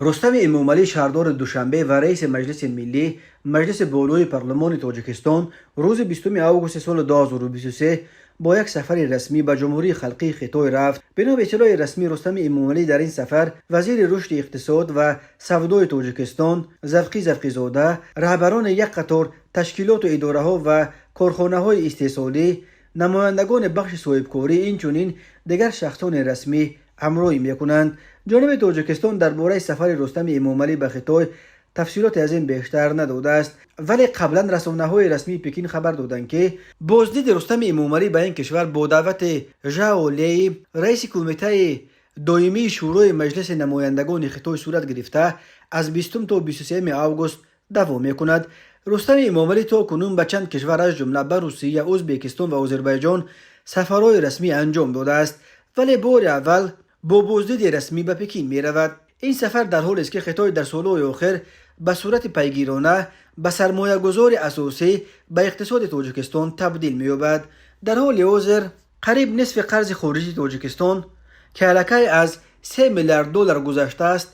Рустами Эмомалӣ, шаҳрдори Душанбе ва раиси Маҷлиси миллӣ, Маҷлиси болои парлумони Тоҷикистон, рӯзи 20 августи соли 2023 бо як сафари расмӣ ба Ҷумҳурии Халқии Хитой рафт. Бино ба иттилои расмӣ, Рустами Эмомалӣ дар ин сафар вазири рушди иқтисод ва савдои Тоҷикистон Завқӣ Завқизода, раҳбарони як қатор ташкилоту идораҳо ва корхонаҳои истеҳсолӣ, намояндагони бахши соҳибкорӣ, инчунин дигар шахсони расмӣ ҳамроҳӣ мекунанд. Ҷониби Тоҷикистон дар бораи сафари Рустами Эмомалӣ ба Хитой тафсилоте аз ин бештар надодааст, вале қаблан расонаҳои расмии Пекин хабар доданд, ки боздиди Рустами Эмомалӣ ба ин кишвар бо даъвати Жао Лей, раиси Кумитаи доимии Шӯрои Маҷлиси намояндагони Хитой, сурат гирифта, аз 20 то 23 август давом мекунад. Рустами Эмомалӣ то кунун ба чанд кишвар, аз ҷумла ба Русия, Ӯзбекистон ва Озарбойҷон сафарҳои расмӣ анҷом додааст, вале бори аввал бо боздиди расмӣ ба Пекин меравад. Ин сафар дар ҳолест, ки Хитой дар солҳои охир ба сурати пайгирона ба сармоягузори асосӣ ба иқтисоди Тоҷикистон табдил меёбад. Дар ҳоли ҳозир қариб нисфи қарзи хориҷии Тоҷикистон, ки аллакай аз 3 миллиард доллар гузаштааст,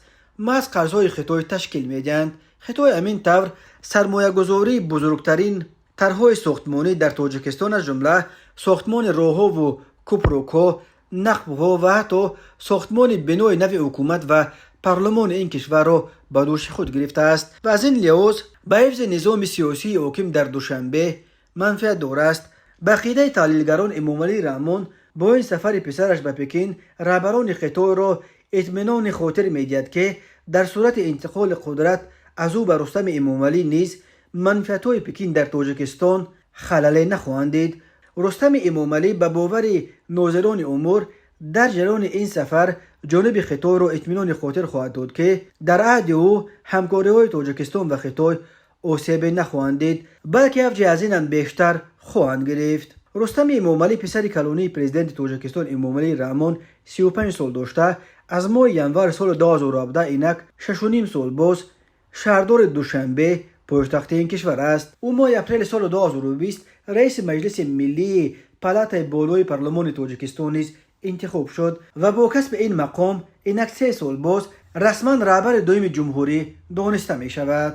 маҳз қарзҳои Хитой ташкил медиҳанд. Хитой ҳамин тавр сармоягузории бузургтарин тарҳҳои сохтмонӣ дар Тоҷикистон, аз ҷумла сохтмони роҳҳову кӯпрукҳо, нақбҳо ва ҳатто сохтмони бинои нави ҳукумат ва парлумони ин кишварро ба дӯши худ гирифтааст ва аз ин лиҳоз ба ҳифзи низоми сиёсии ҳоким дар Душанбе манфиатдор аст. Ба ақидаи таҳлилгарон, Эмомалӣ Раҳмон бо ин сафари писараш ба Пекин раҳбарони Хитойро итминони хотир медиҳад, ки дар сурати интиқоли қудрат аз ӯ ба Рустами Эмомалӣ низ манфиатҳои Пекин дар Тоҷикистон халале нахоҳанд дид. Рустами Эмомалӣ, ба бовари нозирони умур, дар ҷараёни ин сафар ҷониби Хитойро итминони хотир хоҳад дод, ки дар аҳди ӯ ҳамкориҳои Тоҷикистон ва Хитой осебе нахоҳанд дид, балки авҷи аз инам бештар хоҳанд гирифт. Рустами Эмомалӣ, писари калонии президенти Тоҷикистон Эмомалӣ Раҳмон, 35 сол дошта, аз моҳи январи соли 2017, инак 6,5 сол боз, шаҳрдори Душанбе, пойтахти ин кишвар аст. Ӯ моҳи апрели соли 2020 раиси Маҷлиси миллии, палатаи болои парлумони Тоҷикистон низ интихоб шуд ва бо касби ин мақом инак 3 сол боз расман раҳбари дуюми ҷумҳурӣ дониста мешавад.